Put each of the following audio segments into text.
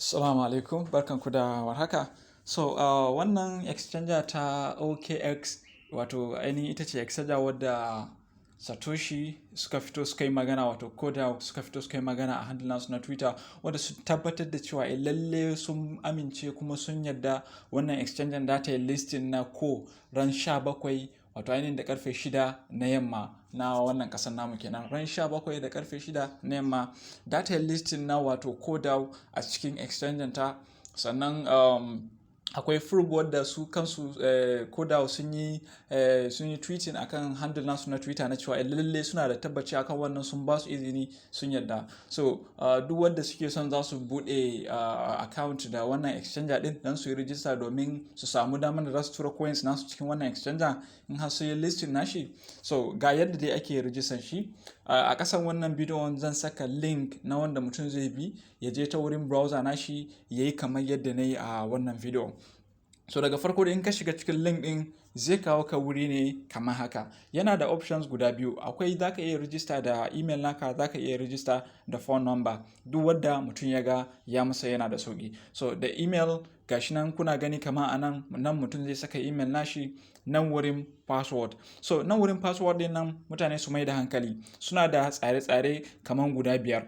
Assalamu alaikum, barkanku da warhaka. So, wannan exchanger ta OKX, wato ainihin ita ce exchanger wadda Satoshi suka fito suka yi magana, wato Koda suka fito suka yi magana a handle nasu na Twitter, wadda su tabbatar da cewa lalle sun amince kuma sun yarda wannan exchanger da ta yi listing na Core ran 17, wato ainihin da karfe 6 na yamma na wannan kasar namu kenan. Ran 17 da karfe 6 na yamma da ta yi listing na wato CoreDAO a cikin exchanger ta. Sannan akwai proof wadda su kansu CoreDAO sun yi tweeting akan handle nasu na Twitter na cewa lalle suna da tabbaci akan wannan, sun ba su izini, sun yarda. So duk wanda suke son za su bude account da wannan exchanger din dan su yi register domin su samu damar da za su tura coins nasu cikin wannan exchanger in har su yi listing nashi. So ga yadda dai ake register shi. A kasan wannan bidiyon zan saka link na wanda mutum zai bi ya je ta wurin browser nashi ya yi kamar yadda na yi a wannan bidiyon. So daga farko da in ka shiga cikin link din, zai kawo ka wuri ne kamar haka. Yana da options guda biyu. Akwai zaka iya register da email naka, zaka iya register da phone number, duk wadda mutum ya ga ya masa yana da sauki. So da email, gashi nan kuna gani kamar a nan. Nan mutum zai saka email nashi, nan wurin password. So nan wurin password din nan, mutane su mai da hankali, suna da tsare-tsare kamar guda biyar.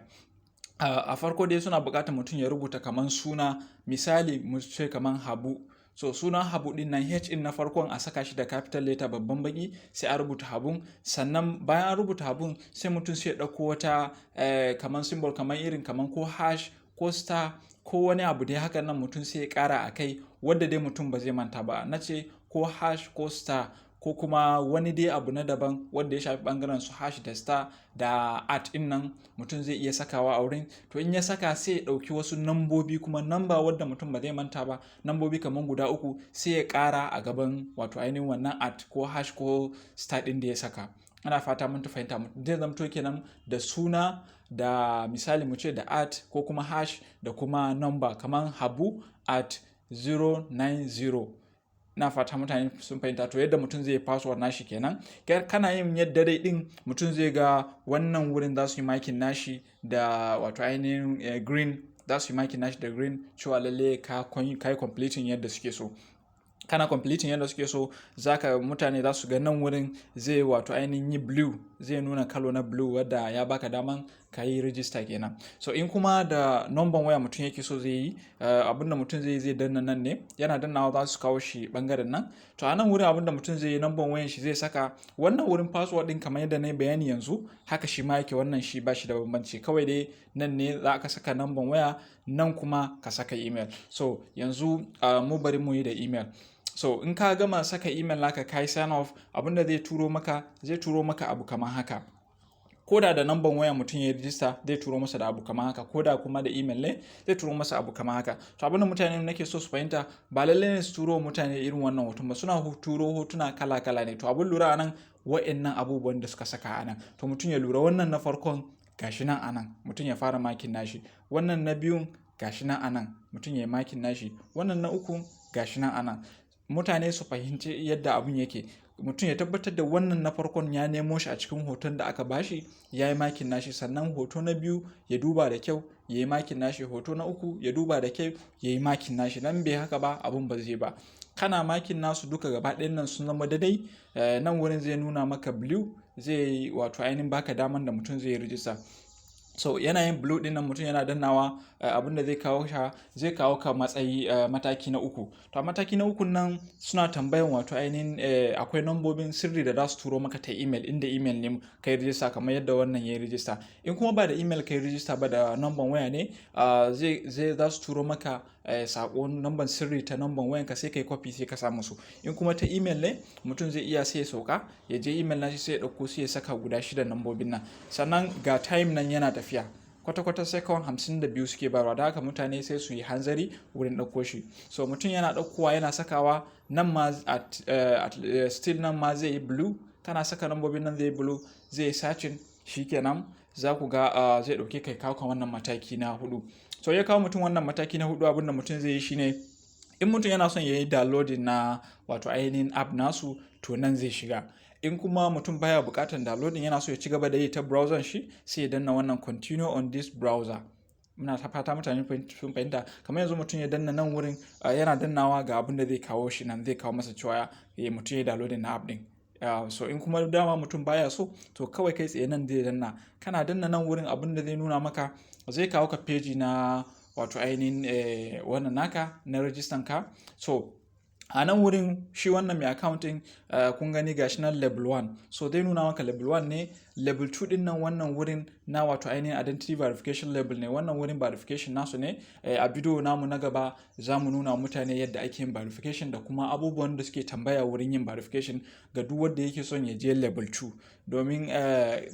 A farko dai suna buƙatar mutum ya rubuta kamar suna, misali mu ce kamar Habu. So sunan Habu din nan, H in na farkon a saka shi da capital letter, babban baki, sai a rubuta Habun. Sannan bayan an rubuta Habun, sai mutum sai ya ɗauko wata kamar symbol, kamar irin kamar ko hash ko star ko wani abu dai hakan nan, mutum sai ya ƙara a kai wadda dai mutum ba zai manta ba. Na ce ko hash ko star ko kuma wani dai abu na daban wanda ya shafi bangaren su hash da star da at ɗin nan, mutum zai iya sakawa a wurin. To in ya saka, sai ya ɗauki wasu nambobi kuma, namba wadda mutum ba zai manta ba, nambobi kamar guda uku, sai ya ƙara a gaban wato ainihin wannan at ko hash ko star ɗin da ya saka. Ana fata mun fahimta. Zai zamto kenan da suna da misali mu ce da at ko kuma hash da kuma number, kamar habu@090. Na fata mutane sun fahimta. To yadda mutum zai password nashi kenan. Kana yin yadda dai din, mutum zai ga wannan wurin za su yi marking nashi da wato ainihin green, za su yi marking nashi da green cewa lalle ka yi completing yadda suke so. Kana completing yadda suke so, zaka mutane za su ga nan wurin zai wato ainihin yi blue, zai nuna kalo na blue wadda ya baka daman ka yi register kenan. So in kuma da number waya mutum yake so zai yi, abinda mutum zai yi, zai danna nan ne. Yana dannawa, za su kawo shi bangaren nan. To a nan wurin abinda mutum zai yi, number wayan shi zai saka. Wannan wurin password din, kamar yadda na yi bayani yanzu, haka shi ma yake. Wannan shi ba shi da bambanci, kawai dai nan ne za ka saka number waya, nan kuma ka saka email. So yanzu mu bari mu yi da email. So in ka gama saka email naka, kai sign off, abinda zai turo maka, zai turo maka abu kamar haka. Koda da namban waya mutum ya rijista, zai turo masa da abu kamar haka. Koda kuma da email ne, zai turo masa abu kamar haka. To abinda mutane nake so su fahimta, ba lallai ne su turo mutane irin wannan hoton ba, suna turo hotuna kala kala ne. To abin lura anan, wa'annan abubuwan da suka saka anan. To mutum ya lura, wannan na farkon gashi nan anan, mutum ya fara marking nashi. Wannan na biyun gashi nan anan, mutum ya yi marking nashi. Wannan na uku gashi nan anan. Mutane su fahimci yadda abun yake. Mutum ya tabbatar da wannan na farkon ya nemo shi a cikin hoton da aka bashi, ya yi marking nashi. Sannan hoto na biyu ya duba da kyau, ya yi marking nashi. Hoto na uku ya duba da kyau, ya yi marking nashi. Nan bai haka ba, abun ba zai ba. Kana marking nasu duka gaba ɗayan nan sun zama daidai, nan wurin zai nuna maka blue, zai wato ainihin baka daman da mutum zai yi rijista. So yanayin blue din nan, mutum yana dannawa, abinda zai kawo ka, zai kawo ka matsayi mataki na uku. To a mataki na uku nan suna tambayan wato ainihin akwai nambobin sirri da za su turo maka ta email, inda email ne kai rijista, kamar yadda wannan ya yi rijista. In kuma ba da email kai rijista ba, da namban waya ne, zai za su turo maka sako namban sirri ta namban wayanka, sai kai copy, sai ka sa musu. In kuma ta email ne, mutum zai iya sai ya sauka ya je email nashi, sai ya dauko, sai ya saka guda shida nambobin nan. Sannan ga time nan yana tafiya, kwata-kwata second 52 suke bayarwa, da haka mutane sai su yi hanzari wurin ɗauko shi. So mutum yana ɗaukowa, yana sakawa, nan ma at still nan ma zai yi blue. Kana saka nambobin nan zai yi blue, zai yi searching, shikenan za ku ga zai ɗauke kai kawo wannan mataki na hudu. So ya kawo mutum wannan mataki na hudu, abinda mutum zai yi shine, in mutum yana son ya yi downloading na wato ainihin app nasu, to nan zai shiga. In kuma mutum baya buƙatar downloading, yana so ya ci gaba da yi ta browser shi, sai ya danna wannan "continue on this browser". Muna ta fata mutane sun fahimta. Kamar yanzu mutum ya danna nan wurin, yana dannawa, ga abin da zai kawo shi nan. Zai kawo masa cewa ya mutum ya downloading na app din. So in kuma dama mutum baya so, to kawai kai tsaye nan zai danna. Kana danna nan wurin, abin da zai nuna maka, zai kawo ka page na wato ainihin wannan naka na register ka. So a nan wurin shi wannan mai account din, kun gani, gashi nan level 1. So zai nuna maka level 1 ne. Level 2 din nan, wannan wurin na wato ainihin identity verification level ne. Wannan wurin verification nasu ne. A bidiyo namu na gaba za mu nuna mutane yadda ake yin verification da kuma abubuwan da suke tambaya wurin yin verification ga duk wanda yake son ya je level 2, domin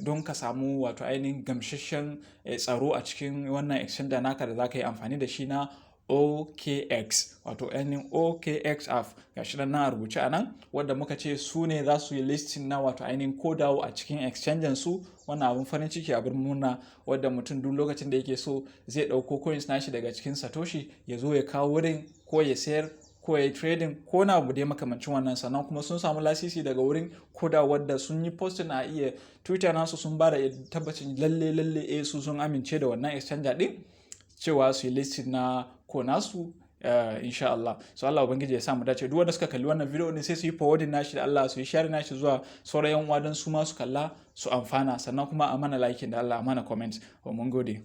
don ka samu wato ainihin gamsasshen tsaro a cikin wannan exchanger naka da za ka yi amfani da shi na OKX, wato ainihin OKX app. Gashi nan na rubuce a nan, wanda muka ce su ne za su yi listing na wato ainihin Core DAO a cikin exchanger su. Wannan abun farin ciki, abin murna, wadda mutum duk lokacin da yake so zai ɗauko coins nashi daga cikin Satoshi ya zo ya kawo wurin, ko ya sayar, ko ya yi trading, ko na abu dai makamancin wannan. Sannan kuma sun samu lasisi daga wurin Core DAO, wadda sun yi posting a iya Twitter nasu, sun ba da tabbacin lalle lalle su sun amince da wannan exchanger din cewa su yi listing na Core nasu, insha Allah. So Allah Ubangiji ya sa mu dace. Duk wanda suka kalli wannan video din, sai su yi forwarding nashi da Allah, su yi share nashi zuwa sauran yan uwa don su ma su kalla su amfana. Sannan kuma a mana liking da Allah, a mana comment. Mun gode.